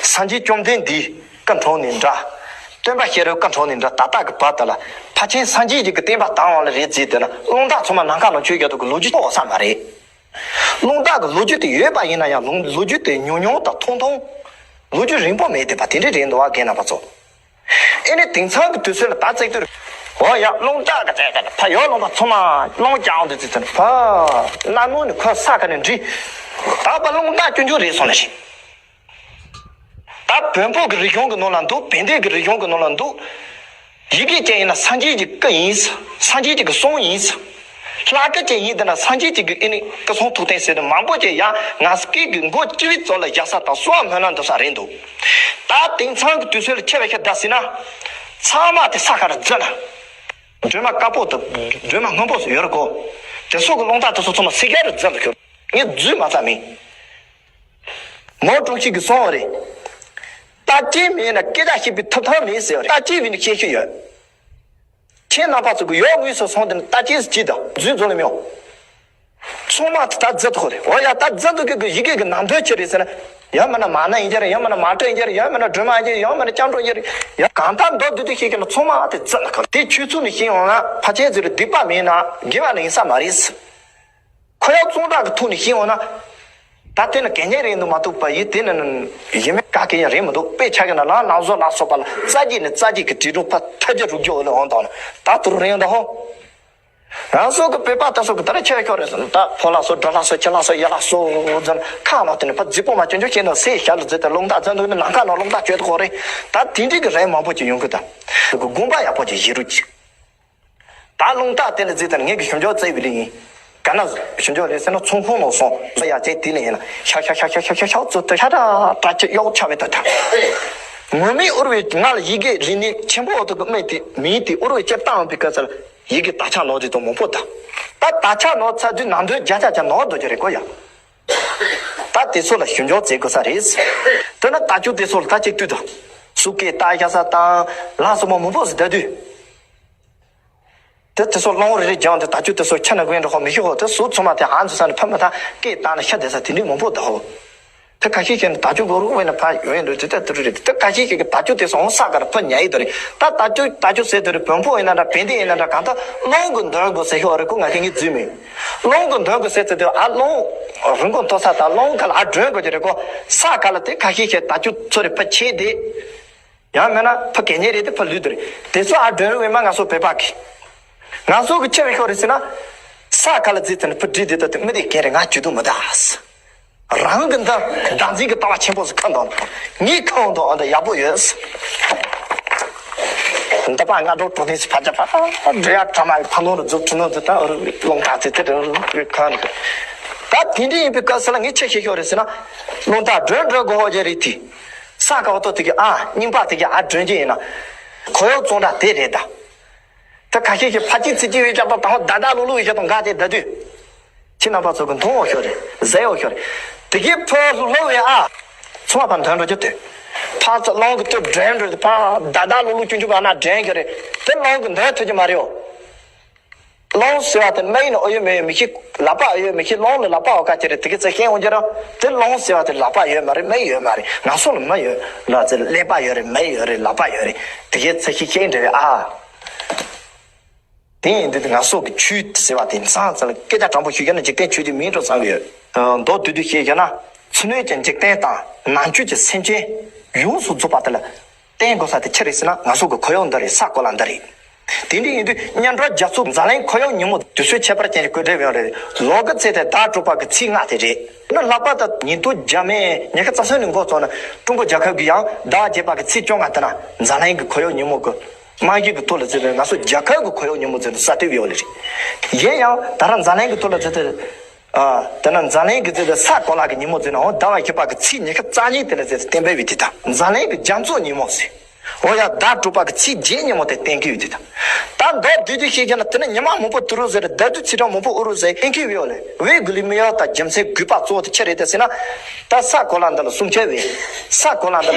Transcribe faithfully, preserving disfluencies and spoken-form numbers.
སངས་རྒྱས་བཅོམ་ལྡན་འདས་སྐུ་འཁྲུངས་ནས་འདྲ། སྟོན་པ་ཤེས་རབ་སྐུ་འཁྲུངས་ནས་འདྲ། ད་ལྟ་གི་བར་དུ་ལ་ཕལ་ཆེར་སངས་རྒྱས་ཀྱི་སྐུ་བསྟན་པ་དར་བ་ལ་རེད་བརྩིས་དེ་ན། རླུང་རྟ་ཚང་མ་ནམ་མཁའ་ལ་མཆོད་རྒྱུ་དུ་གི་ལོ་རྒྱུས་ཐོག་ས་མ་རེད། རླུང་རྟ་གི་ལོ་རྒྱུས་དེ་ཡོད་པ་ཡིན་ན་ཡང་ལོ་ལོ་རྒྱུས་དེ་ཉུང་ཉུང་དང་ཐུང་ཐུང་། ལོ་རྒྱུས་རིང་པོ་མེད་དེ་པ་དེ་འདྲས་རེད་འདུག་བ་རྒན་རྣམ་པ་ཚོ། ཨེ་ནི་དེང་སང་གི་དུས་ཚོད་ལ་ད་བརྩེགས་དུས། འོ་ཡ་རླུང་རྟ་གི་བཙལ་ད་ཕ་ཡོད་རླུང་པ་ཚང་མ་རླུང་རྐྱང་དུ་བརྩིས་ཚར་ཕ། གནའ་མོ་ནི་ཁོ་ས་ཁ་ནས་འདྲི། ད་པ་རླུང་རྟ་སྐྱོན་བརྗོད་རེད་སོང་ལ་ཞིག་ད་བོན་པོ་གི་རིག་གཞུང་གི་ནང་ལ་འདུག་བན་དེ་གི་རིག་གཞུང་གི་ནང་ལ་འདུག་ཡི་གེ་ཅན་ཡིན་ན་སངས་རྒྱས་ཀྱི་སྐུ་ཡིན། སངས་རྒྱས་ཀྱི་གསུང་ཡིན། ལྷ་སྐུ་ཅན་ཡིན་དེ་ན་སངས་རྒྱས་ཀྱི་ཨེ་ནི་སྐུ་གསུང་ཐུགས་རྟེན་ཟེར་དུ་མང་པོ་ཅན་ཡ་ང་སྐད་ཀྱི་མགོ་ཅི་བའི་ཙོག་ལ་བཞག་ས་དང་གསོལ་བ་སྨོན་ལམ་འདུག་ས་རེད་འདུག་ད་དེང་སང་གི་དུས་ཚོད་ལ་ཁྱེད་བས་ཤ་ད་ཟིན་ན། ཚང་མ་དེ་ས་ཁ་རུ་འཛུལ་ན། སྒྲོལ་མ་དཀར་པོ་དང་སྒྲོལ་མ་སྔོན་པོ་ཡོད་རེད་གོ་དེ་སོགས་ཀྱི་རླུང་རྟ་དེ་ཚོ་ཚང་མ་སི་ཀ་རུ་འཛུལ་ལ་ཁྱོད་ངས་འཛུལ་མ་ཚར་མིན། མའོ་ཀྲུའུ་ཞི་གིས་གསུངས་པ་རེད། ལྟ་ཅན་མེད་ན་སྐད་ཆ་བཤད་པའི་ཐོབ་ཐང་མེད་ཟེར་བ་རེད། ལྟ་ཅན་མེད་ན་སྐད་ཤུགས་ཡོད། ཁྱེད་རྣམ་པ་ཚོ་གི་ཡོད་དངོས་སུ་སོང་དེ་ནི་ལྟ་ཅན་ཟེར་གྱིས་དང་རྫུན་བཟོ་ལ་མི་ཡོང་། ཚང་མ་དེ་ལྟ་རྫུན་ཐོག་རེད། འོ་ཡ་ལྟ་རྫུན་ཐོག་གི་གི་ཡི་གེ་གི་ནང་དོན་ཆི་རེད་ཟེར་ན། ཡང་མིན་ན་མ་ན་ཡིན་རྒྱུ་རེད། ཡང་མིན་ན་མ་ཏྲ་ཡིན་རྒྱུ་རེད། ཡང་མིན་ན་སྒྲོལ་མ་ཡིན་རྒྱུ་རེད། ཡང་མིན་ན་སྐྱབས་འགྲོ་ཡིན་རྒྱུ་རེད། ཡང་གང་ལྟར་མདོར་བསྡུས་ཏེ་བཤད་ཀྱི་ན་ཚང་མ་དེ་རྫུན་ལ་ཁ། དེ་ཆོས་ཚུལ་ནས་བཤད་ཡོང་ན་ཕལ་ཆེར་ཟེར་རེད་སྡིག་པ་མེད་ན་དགེ་བ་ནི་ཡིན་ས་མ་རེད། ཁོ་ཡང་གཙང་སྦྲ་གི་ཐོག་ནས་ཤེས་འོང་ན། ད་དེ་ནི་གད་སྙིགས་རེད་འདུག་མ་གཏོགས་པ་ཡིན་དེ་ནི་ཡིན་མིན་ག་གེ་ཡང་རེད་མི་འདུག་དཔེ་ཆ་གི་ན་ལམ་ལམ་བཟོ་ལ་སོགས་པ་ལ་རྩ་རྒྱུད་ནས་རྩ་རྒྱུད་ཀྱི་དྲིལ་སྒྲོག་ཕ་ཐ་རྒྱུ་རུ་རྒྱུ་འོ་ལེ་འོང་དང་ད་དུ་རུ་རེད་འདུག་ཧོ། ང་ཚོ་གི་བོད་པ་ད་སོགས་ཀྱི་ད་རེ་ཆེ་ཁྱོད་རེད་ཟེར་ན་ད་ཕོ་ལ་སོ་འགྲོ་ལ་སོ་ཁྱི་ལ་སོ་ཡ་ལ་སོ་ཟེར་ན་ཁ་ལ་དེ་ནི་ཕ་རྫི་པོ་མ་སྐྱོན་ཆོག་ཤེས་ན་སེ་ཤ་ལ་རྫི་དེ་རླུང་རྟ་རྫི་འདུག་ནི་ནམ་མཁའ་ནང་རླུང་རྟ་བཅོས་ཐོག་རེད། ད་དེ་འདྲའི་གི་རེད་མང་པོ་ཅིག་ཡོང་གི་ད་དགོངས་པ་ཡག་པོ་ཅིག་བཞེས་རོགས་གྱིས། ད་རླུང་རྟ་དེ་ལ་རྫི་དང་ངེད་ཀྱི་ཞུ་འཇོག་བཙལ་བའི་ལས་ཡིན། ག་ན་ཞུ་འཇོག་ལས་ཟེར་ན་ཚོང་ཁང་ནང་སོང་ཡ་ཅེ་དེ་ལས་ཡིན་ན་ཤ་ཤ་ཤ་ཤ་ཤ་ཤ་ཤ་ཚོ་དེ་ཤ་ད་དྲ་ཅི་གཡོག་ཆ་བའི་ད་ད། ངོ་མའི་ཨུར་བའི་ང་ལ་ཡི་གེ་རིག་གནས་ཆེན་པོ་འོག་ཏུ་གི་སྨན་དེ་མིན་དེ་ཨུར་བའི་ལྕེབ་བཏང་བའི་སྐབས་སུ་ལ་ཡི་གེ་དག་ཆ་ནོར་དེ་དང་མང་པོ་ད། ད་དག་ཆ་ནོར་ཚར་དུས་ནང་དོན་བརྒྱ་ཆ་ཆ་ནོར་འདུག་རྒྱུ་རེད་གོ་ཡ། ད་དེ་ཚོ་ལ་ཞུ་འཇོག་བཙལ་དགོས་ས་རེད། དེ་ན་ད་ཅུ་དེ་ཚོ་ལ་ད་ཅིག་ལྟོས་དང་། སུ་སྐད་བཏགས་ཤ་ས་དང་ལ་སོགས་པ་མང་པོ་ཟིག་ད་དུས། དེ་དེ་ཚོ་སློང་རེ་རེ་སྦྱངས་ཏེ་ད་ཅུ་དེ་ཚོ་ཁྱི་ན་དགོས་འདྲ་ཧོ་མི་ཤི་ཧོ་དེ་སུ་ཚོ་མ་དེ་ཧང་ཚོ་ས་ནས་ཕ་མ་ཐང་སྐད་བཏང་ན་ཤ་དེ་ས་དེ་འདྲི་མང་པོ་ད་ཧོ། དེ་ཁ་ཤས་ཤེས་ན་ད་ཅུ་གོ་རུ་དབེན་ན་ཕ་ཡོད་འདྲ་དེ་ད་དུ་རུ་རེད་དེ་ཁ་ཤས་ཤེས་གི་ད་ཅུ་དེ་སོང་ས་གར་ཕ་ཉ་ཡི་དོ་རེད། ད་ད་ཅུ་ད་ཅུ་ཟེར་དོ་རེད་བོན་པོ་ཡིན་ན་འདྲ་བན་དེ་ཡིན་ན་འདྲ་གང་ལྟར་སློང་གི་འདོན་དགོས་ཟེར་ཤོག་རེད་ཁོ་ང་ཁྱེད་ངའི་རྫུན་མིན། སློང་གི་འདོན་དགོས་ཟེར་དེ་དུས་ཨ་སློང་རིན་གོང་མཐོ་ས་དང་སློང་ག་ལ་ཨ་སྒྲོན་དགོས་ཀྱི་རེད་ཁོ་ས་ག་ལ་དེ་ཁ་ཤས་ཤེས་ད་ཅུ་ཚོ་རེད་ཕ་ཆེ་དེ། ཡང་མིན་ན་ཕ་གད་སྙིགས་རེད་དེ་ཕ་ལུས་དེ་རེད། དེ་ཚོ་ཨ་སྒྲོན་བས་མ་ང་ཚོ་བོད་པ་གི། ང་ཚོ་གི་ཆེ་བའི་ཤོག་རེད་ཟེར་ན། ས་ག་ལ་རྫི་ཚན་ཕུ་བྲིས་དེ་ལྟ་དུས་མི་དེ་གན་རེད་ང་ཇུས་གཏོགས་མི་ད། རང་གི་འདི་བདག་འཛིན་གྱི་ལྟ་བ་ཆེན་པོ་ཟིག་ཁ་འདོན། ངའི་ཁ་འོང་དུ་ཨ་འདི་ཡག་པོ་ཡོད། འདི་པ་ང་འགྲོ་གྲོ་ནས་ཕ་ཅག་ཕ་འདྲེ་ཡ་ཁྲ་མ་ཕ་ནོར་རྫུ་ཁྲི་ནོར་རྫུ་ད་རླུང་ཐག་ཚེ་ཐེ་རུ་ཁ་ནི། ད་དེ་འདྲ་ཡིན་པའི་སྐབས་སུ་ལ་ངས་ཆེ་ཤེས་ཤོག་རེད་ཟེར་ན། རླུང་རྟ་སྒྲོན་སྒྲོན་གོ་ཧོ་རྒྱ་རེད་དེ། ས་ག་འོ་ཏོ་དེ་གི་ཨ་རྙིང་པ་དེ་གི་ཨ་སྒྲོན་གྱི་ཡིན་ན། ཁོ་ཡོག་བཙོང་འདྲ་དེ་རེད་ད། ད་ཁ་ཤས་ཤིག་ཕ་ཅིག་ཚི་ཅིག་བའི་ལྕགས་ཐོག་དང་ད་ད་ལུ་ལུ་བའི་ཤ་དང་འགའ་དེ་ད་དུས། ཁྱེད་རྣམ་པ་ཚོ་གི་མཐོང་འོ་ཤོར་རེད་ཟེར་འོ་ཤོར་རེད། དེ་གི་ཕོ་ལུ་ལུ་བའི་ཨ། ཚོང་བ་ཕ་འདོན་འགྲོ་རྒྱུ་དེ། ཕ་ཚ་ལོང་གི་སྟོད་འདྲེན་འགྲོ་དེ་ཕ་ད་ད་ལུ་ལུ་ཅུང་ཅུང་བ་ན་འདྲེན་གི་རེད། དེ་ལོང་གི་འདོན་ཐུབ་ཀྱི་མ་རེད་འོ། ལོང་ཟེར་བ་དེ་མ་ཡིན་ཨོ་ཡོད་མེ་ཡོད་མི་ཤེས་ལག་པ་ཨོ་ཡོད་མི་ཤེས་ལོང་ལ་ལག་པ་ཨོ་ཀ་ཅི་རེད་དེ་གི་ཚེ་ཤེས་འོང་རྒྱུ་ར། དེ་ལོང་ཟེར་བ་དེ་ལག་པ་ཡོད་མ་རེད་མེ་ཡོད་མ་རེད་ང་སོ་ལ་མ་ཡོད་ལ་ཚེ་ཀླད་པ་ཡོད་རེད་མེ་ཡོད་རེད་ལག་པ་ཡོད་རེད་དེ་གི་ཚེ་ཤེས་ཤེས་འདྲ་བའི་ཨ། དེ་ཡིན་དུས་ང་སོ་གི་ཆོས་ཟེར་བ་དེ་མཚང་ཙམ་ལ་སྐད་ཆ་དྲང་པོ་ཞུས་ཀྱང་ན་འཇིག་རྟེན་ཆོས་དེ་མིན་འགྲོ་བསམ་གི་ཡོད། མདོ་བསྡུས་བསྡུས་ཤེས་ཀྱང་ན་ཚུ་ནུས་ཀྱི་འཇིག་རྟེན་དང་ནང་ཆོས་ཀྱི་སེམས་ཅན་ཡོངས་སུ་རྫོགས་པ་དེ་ལ། བརྟེན་དགོས་ས་དེ་ཆི་རེད་ཟེར་ན་ང་ཚོ་གི་ཁོར་ཡུག་འདི་རེད་ས་གོ་ལ་འདི་རེད། དེ་འདྲ་ཡིན་དུས་སྔོན་འགྲོ་རྒྱ་མཚོ་འཛམ་གླིང་ཁོར་ཡུག་ཉིན་མོ་དུས་ཚོད་ཁྱད་པར་ཅན་གྱི་བཀོད་སྒྲིག་ཡོད་རེད། ལོ་གི་ཚེས་དེ་ཟླ་དྲུག་པ་གི་ཚེས་ལྔ་དེ་རེད། ནི་ལྷག་པར་དུ་ཉིས་སྟོང་བརྒྱ་མེད་ཉི་ཤུ་རྩ་གསུམ་ནས་འགོ་བཙུགས་ནས་ཀྲུང་གོ་རྒྱལ་ཁབ་ཀྱི་ཡང་ཟླ་བརྒྱད་པ་གི་ཚེས་བཅོ་ལྔ་དེ་ན་འཛམ་གླིང་གི་ཁོར་ཡུག་ཉིན་མོ་གི་རྨང་གཞི་གི་ཐོག་ལ་བརྩིས་ཏེ་ང་ཚོ་རྒྱལ་ཁབ་ཀྱི་ཁོར་ཡུག་ཉིན་མོ་བརྩིས་ཏེ་གསར་གཏོད་ཡོད་རེད། གཞན་ཡང་ད་རང་འཛམ་གླིང་གི་ཐོག་ལ་བརྩིས་ཏེ། ཨ། དེ་ན་འཛམ་གླིང་གི་ཚེ་དེ་ས་གོ་ལ་གི་ཉིན་མོ་ཟེར་ན་འོ་ཟླ་བ་བཞི་པ་གི་ཚེས་ཉི་ཤུ་རྩ་གཉིས་དེ་ལ་ཟེར་བསྟན་པའི་བི་དེ་དང་འཛམ་གླིང་གི་རྒྱ་མཚོ་ཉིན་མོ་ཟེར། འོ་ཡ་ཟླ་དྲུག་པ་གི་ཚེས་བརྒྱད་ཉིན་མོ་དེ་བསྟན་གི་ཡོད་དེ་དང་། ད་མདོར་བསྡུས་བསྡུས་ཤེས་ཀྱི་ན་དེ་ནི་ཉི་མ་མང་པོ་དུ་རུ་ཟེར་ཟླ་དུས་ཚེས་གྲངས་མང་པོ་ཨུ་རུ་ཟེར་ཨེན་ཁི་བི་ཡོ་ལེ་ཝེ་གུ་ལི་མི་ཡོ་ད་རྒྱུ་མཚན་དགོས་པ་གཙོ་བོ་དེ་ཆི་རེད་དེ་ཟེར་ན། ད་ས་གོ་ལ་འདི་ལ་སུམ་ཆ་བས་ས་གོ་ལ་འདི་ལ།